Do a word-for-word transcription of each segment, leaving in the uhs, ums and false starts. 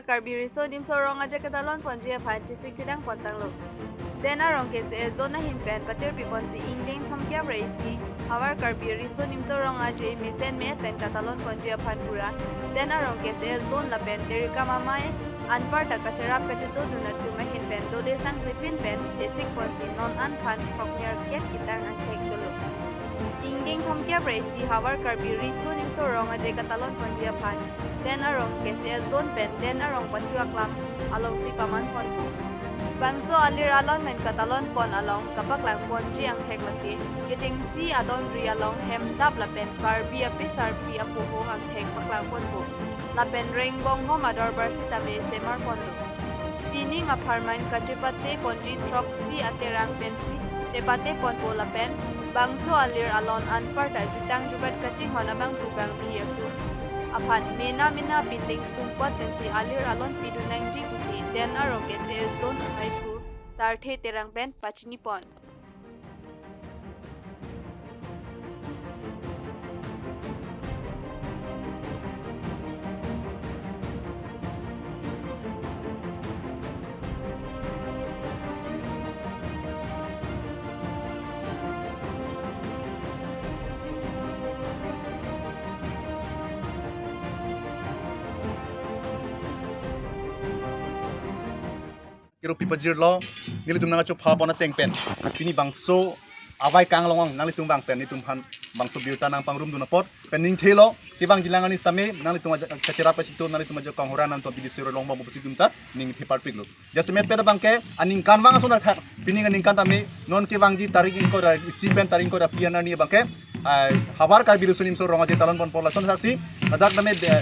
Karbi Riso Nimso Rong Aje ketalon ponji aphan chesik chedang pontanglo. Den Arong K C S zone ahin pen patirpi ponsi ingdeng thomkep ra isi Havar Karbi Riso Nimso Rong Aje mesen me-et pen katalon ponji aphan pura Den Arong K C S zone lapen Terikam Amei anparta kacherap kachito dun atum ahin pen dode sangse pin pen chesik ponsi non an phan throknerkep kitang angthek dolo. Ingdeng thomkep ra isi Havar Karbi Riso Nimso Rong Aje katalon ponji aphan Den Arong K C S zone pen Den Arong pathu aklam alongsi paman ponpo. Bangso alir alon pen katalon pon along kapaklang ponji angthek lake kechengsi adon ri along hem tap lapen Karbi ape sarpi apoho angthek paklang ponpo. Lapen rengbong hom adorbar sitame semar ponlo. Pining apharman kachepate ponji throksi aterang pensi chepate ponpo lapen bangso alir alon anparta jutang jubat kachinghon abangphu bangphi atum aphan mena mena pindeng sumpot pensi alir alon pidun nangji pusi Den Arong K C S zone ahaiphu Sarthe Terang pen pachini pon. Kero pipajirlo, nelitum nangkachopha pon ateng pen pini bangso avai kanglong nanglitum vang pen nelitum aphan bangso birta nangpangrum dun apot pen ningthelo, kevangji lang aning sitame nanglitum aja kacherap kachito, nanglitum aja kanghura nangtum bidi siro longbom pusi nelitum ta ningthe parpiklo. Jasemet pen abangke aningkanvang ason athak, pining aningkan tame non kevangji tarik ingkoi ra isi pen tarik ingkoi ra phli arni abangke, ah, Havar Karbi Riso Nimso Rong Aje talon ponpo lason saksi, ladak tame, eh,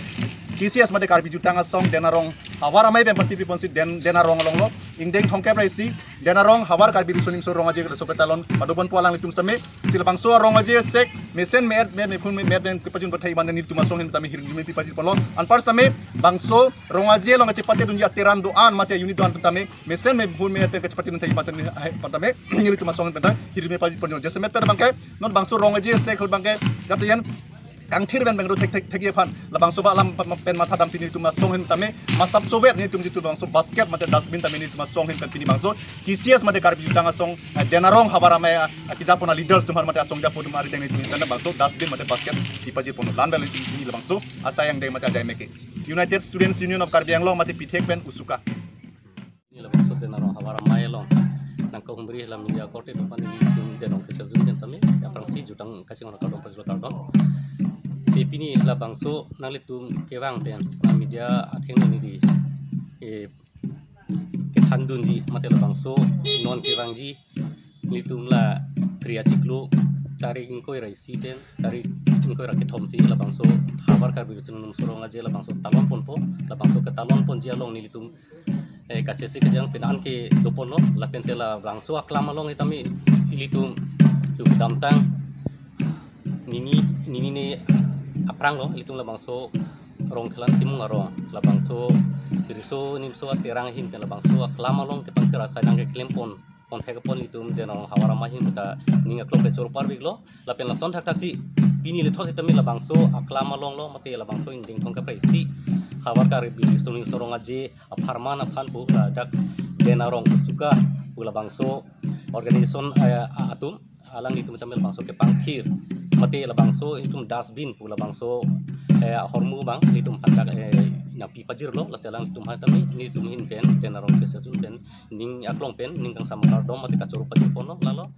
K C S mate Karbi Jutang Asong Den Arong Havar Amei pen patirpi ponsi Den, Den Arong alonglo, ingdeng thomkep ra isi Den Arong Havar Karbi Riso Nimso Rong Aje laso ketalon pado ponpo alanglitum sitame, si labangso arong aje sek mesen me-et me mephun me-et pen kepajun pathai ban nelitum asong ahin tame hirjume pipajir ponlo. Anpar sitame bangso rong aje along kachepate dunji ateran do-an mate unit do-an tame mesen mephun me-et pen kachepate dun thai ban tame, hai, ban tame nelitum asong ahin pen ta hirjume pajir ponlo. Jasemet pen abangke non bangso rong aje sek ahut abangke jat yen kangthir pen bengro thek thek thek aphan labangso ba alam pa-, pen matha damsi nelitum asong ahin tame masap sovet nelitum jitu bangso basket mate dustbin tame nelitum asong ahin pen pini bangso K C S mate Karbi Jutang Asong, eh, Den Arong Havar Amei, eh, kejapon aleaders atum aphan mate asong japo atum arideng nelitum ahin pen bangso dustbin mate basket pipajir ponlo. Lan bel nelitum pini labangso asai angdeng mate ajai meke. United Students Union of Karbi Anglong mate pithek pen USUKA. Pini labangso Den Arong Havar Amei along nangkahumri la media akorte atum aphan nelitum Den Arong K C S zone ahin tame aphrangsi jutang kachinghon akardom pajirlo kardom. Te pini labangso nanglitum kevang pen la media athengno neli, eh, kethan dunji mate labangso non kevangji nelitum la Phre achiklo tarik ingkoi ra isi pen tarik ingkoi ra kethom si labangso Havar Karbi Riso Nimso Rong Aje labangso talon ponpo, labangso ketalon ponji along nelitum, eh, kachesik kejang pen an kedo ponlo, lapen te labangso aklam along sitame ilitum kedamtang nini, nini ne aphranglo, ilitum labangso Rongkhelan Timung arong, labangso riso nimso aterang ahin pen labangso aklam along kepangker asai nangkeklem pon, pon thek pon ilitum Den Arong Havar Amei ahin ta ning aklong kechoro parpiklo, lapen lason thakthak si pini lethot sitame labangso aklam alonglo mate labangso ingdeng thomkep ra isi Havar Karbi Riso Nimso Rong Aje apharman aphan pu ladak Den Arong USUKA pu labangso organization, eh, atum alanglitum tame labangso kepangthir mate labangso itum dustbin pu labangso, eh, ahormu abang nelitum aphan dak, eh, nangpipajirlo, lasi alanglitum aphan tame nelitum ahin pen Den Arong K C S zone pen ning aklong pen ning kangsam akardom mate kachoro pajir ponlo, lalo.